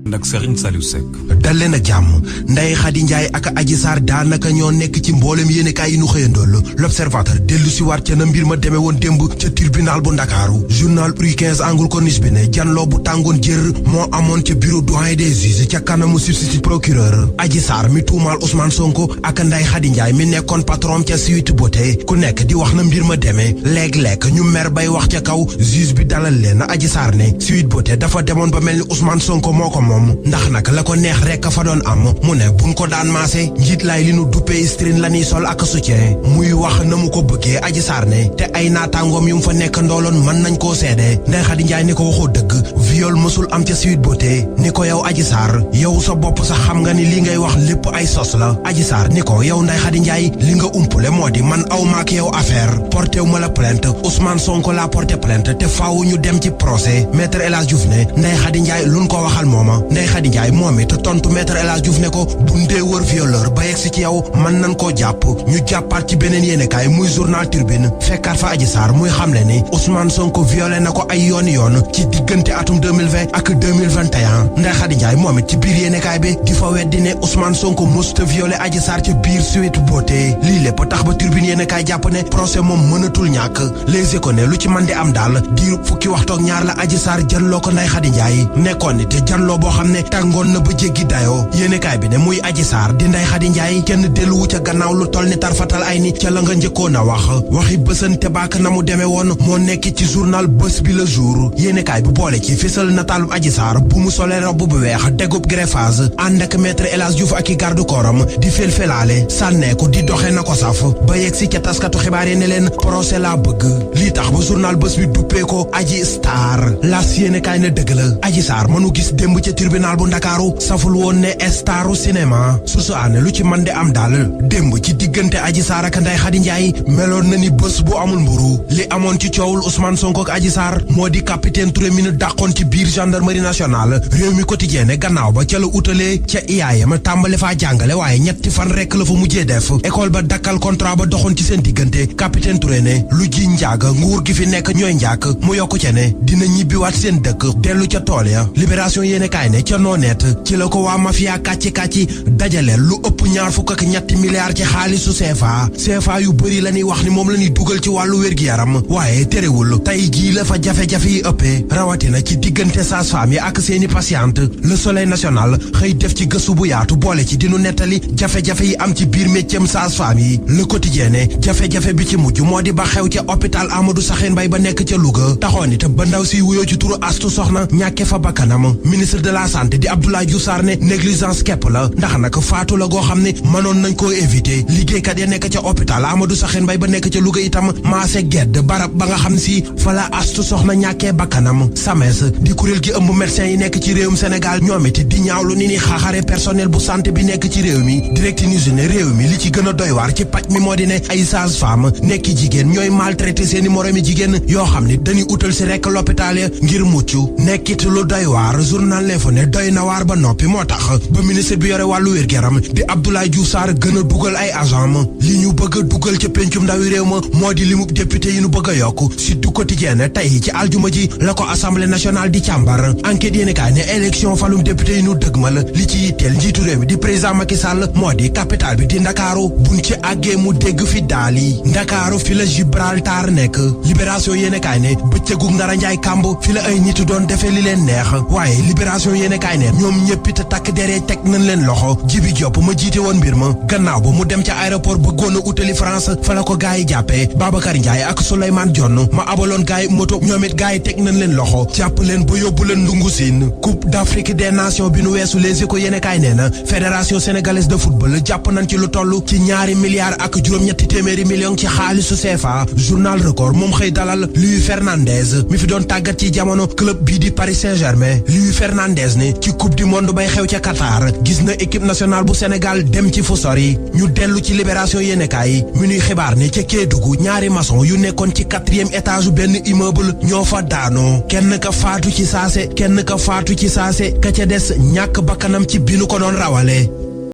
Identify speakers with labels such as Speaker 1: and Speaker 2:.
Speaker 1: ndak Serigne Saliou Seck
Speaker 2: dal leen ak jàmm Ndeye Khady Ndiaye ak Adji Sarr daanaka ñoo nekk ci mboolem yéenekaay yi nu xëyandool L'Observateur dellu si waat ca na mbir ma demee woon démb ca tribunal bu Ndakaaru journal Rue 15 angle corniche bi ne janloo bu tàngoon jër moo amoon ca bureau doyen des juges ca kanamu substitut procureur Adji Sarr mi tuumaal Ousmane Sonko ak Ndeye Khady Ndiaye mi nekkoon patron ca Sweet Beauté ku nekk di wax na mbir ma demee léeg-léeg ñu mer bay wax ca kaw juge bi dalal leen Adji Sarr ne Sweet Beauté dafa demoon ba mel ni Ousmane Sonko moo ko moom ndax nag la ko neex rek fa doon am mu ne buñ ko daan maase njiit laay li nu duppee string la ñuy sol ak soutien muy wax na mu ko bëggee Adji Sarr ne te ay naataangoom yu mu fa nekk ndooloon mën nañ koo seede Ndeye Khady Ndiaye ni ko waxoo dëgg viol mësul am ca Sweet Beauté ni ko yow Adji Sarr yow sa bopp sax xam nga ni li ngay wax lépp ay sos la Adji Sarr ni ko yow Ndeye Khady Ndiaye li nga umpule moo di man aw maak yow affaire porté wu ma la plainte Ousmane Sonko la porté plainte te faaw ñu dem ci procès maître El Hadj Diouf ne Ndeye Khady Ndiaye luñ ko waxal mooma Ndeye Khady Ndiaye moom it tontu maître El Hadj Diouf ne ko bu ndee wër violeur ba yegsi ci yow mën nañ koo jàpp ñu jàppaat ci beneen yéenekaay muy journal Tribune fekkaat fa Adji Sarr muy xamle ni Ousmane Sonko violé na ko ay yoon ci diggante atum 2020 ak 2021 Ndeye Khady Ndiaye moom it ci biir yéenekaay bi di fa weddi ne Ousmane Sonko musta violé Adji Sarr ci biir Sweet Beauté lii lépp tax ba Tribune yéenekaay jàpp ne procès moom mënatul ñàkk Les Échos ne lu ci mën di am daal diir fukki waxtu ak ñaar la Adji Sarr janloo ko Ndeye Khady Ndiaye nekkoon ni te janloo boo xam ne tàngoon na ba jéggi dayoo yéenekaay bi ne muy Adji Sarr di Ndeye Khady Ndiaye kenn delluwu ca gannaaw lu toll ni tarfatal ay ni ca la nga njëkkoon a wax waxi bësante baak na mu demee woon moo nekk ci journal Bës Bi Le Jour yéenekaay bi boole ci fésal nataalub Adji Sarr bu mu solee robb bu weex dégub greffage ànd ak maître El Hadj Diouf ak i garde corps di felfelaale sànneeku di doxe na ko saf ba yegg si ca taskatu xibaar yi ne leen procès laa bëgg lii tax ba journal Bës Bi duppee ko Adji Star las yéenekaay ne dëgg la Adji Sarr mënu gis démb ca tribunal bu Ndakaaru saful woon ne staru cinéma susu aane lu ci man di am daal démb ci diggante Adji Sarr ak Ndeye Khady Ndiaye meloon na ni bés bu amul mburu li amoon ci coowul Ousmane Sonko ak Adji Sarr moo di capitaine Touré mi nu dàqoon ci biir gendarmerie nationale réew mi quotidien ne gannaaw ba ca la utalee ca IAM tàmbale faa jàngale waaye ñetti fan rekk la fa mujjee def école ba dakkal contrat ba doxoon ci seen diggante capitaine Touré ne lu ji njaag nguur gi fi nekk ñooy njaak mu yokku ca ne dina ñibbiwaat seen dëkk dellu ca tool ya libération yéene kaay ne ca nooneet ci la ko waa mafia kàcci dajale lu ëpp ñaar fukk ak ñetti milliards ci xaalisu CFA yu bëri la ñuy wax ni moom la ñuy dugal ci wàllu wér-gi-yaram waaye terewul tey jii la fa jafe-jafe yi ëppee rawatina ci diggante sage-femme yi ak seeni patiente Le Soleil national xëy def ci gëstu bu yaatu boole ci dinu nettali jafe-jafe yi am ci biir métier sage-femme yi Le Quotidien ne jafe-jafe bi ci mujj moo di ba xew ca hôpital Amadou Sakhir Mbaye ba nekk ca Louga taxoon it ba ndaw si wuyoo ci turu Astu Soxna ñàkke fa bakkanam ministre de la santé di Abdoulaye Diouf Sarr ne négligence képp la ndax nag faatu la goo xam ne mënoon nañ koo éviter liggéeykat ya nekk ca hôpital Amadou Sakhir Mbaye ba nekk ca Louga itam maase gedd barab ba nga xam si fa la Astu Soxna ñàkkee bakkanam SAMES di kuréel gi ëmb médecin yi nekk ci réewum Sénégal ñoom it di ñaawlu ni xaaxare personnel bu santé bi nekk ci réew mi Direct News ne réew mi li ci gën a doy waar ci paj mi moo di ne ay sage-femme nekki jigéen ñooy maltraité seeni moromi jigéen yoo xam ne dañuy utal si rekk l'hôpital ya ngir mucc nekkit lu doy waar journal L'Info ne doy na waar ba noppi moo tax ba ministre bi yore wàllu wér-gu-yaram di Abdoulaye Diouf Sarr gën a dugal ay agent li ñu bëgg a dugal ca pencum ndawi réew ma moo di limub député yi ñu bëgg a yokk Sud Quotidien tey ci aljuma ji la ko assemblée nationale di càmbar enquête yéene kaay ne élection falum député yi ñu dëgmal li ci yitteel njiitu réew mi di président Macky Sall moo di capital bi di Ndakaaru buñ ci àggee mu dégg fi daal yi Ndakaaru fi la Gibraltar nekk libération yéene kaay ne bëccëgu Ndara Njaay kàmb fi la ay nit doon defee li leen neex waaye libération yéene kaay ne ñoom ñëppit takk deree teg nañ leen loxo Jibi Diop ma jiite woon mbir ma gannaaw ba mu dem ca aéroport bëggoon a utali France fa la ko gaay yi jàppee Babacar Ndiaye ak Souleymane Dione ma abaloon gaay yi moto ñoom it gaay yi teg nañ leen loxo jàpp leen ba yóbbu leen ndungu siin Coupe d'Afrique des Nations bi nu weesu Les Échos yéene kaay nee na fédération sénégalaise de football jàpp nañ ci lu toll ci ñaari milliards ak juróom-ñetti téeméeri millions ci xaalisu CFA journal Record moom xëy dalal Luis Fernandez mi fi doon tàggat ci jamono club bii di Paris Saint-Germain Luis Fernandez ne ci coupe du monde bay xew ca Qatar gis na équipe nationale bu Sénégal dem ci fu sori ñu dellu ci libération yéenekaay mi ñuy xibaar ne ca Kédougou ñaari maçon yu nekkoon ci 4e étage benn immeuble ñoo fa daanoo kenn ka faatu ci saase ka ca des ñàkk bakkanam ci bi nu ko doon rawale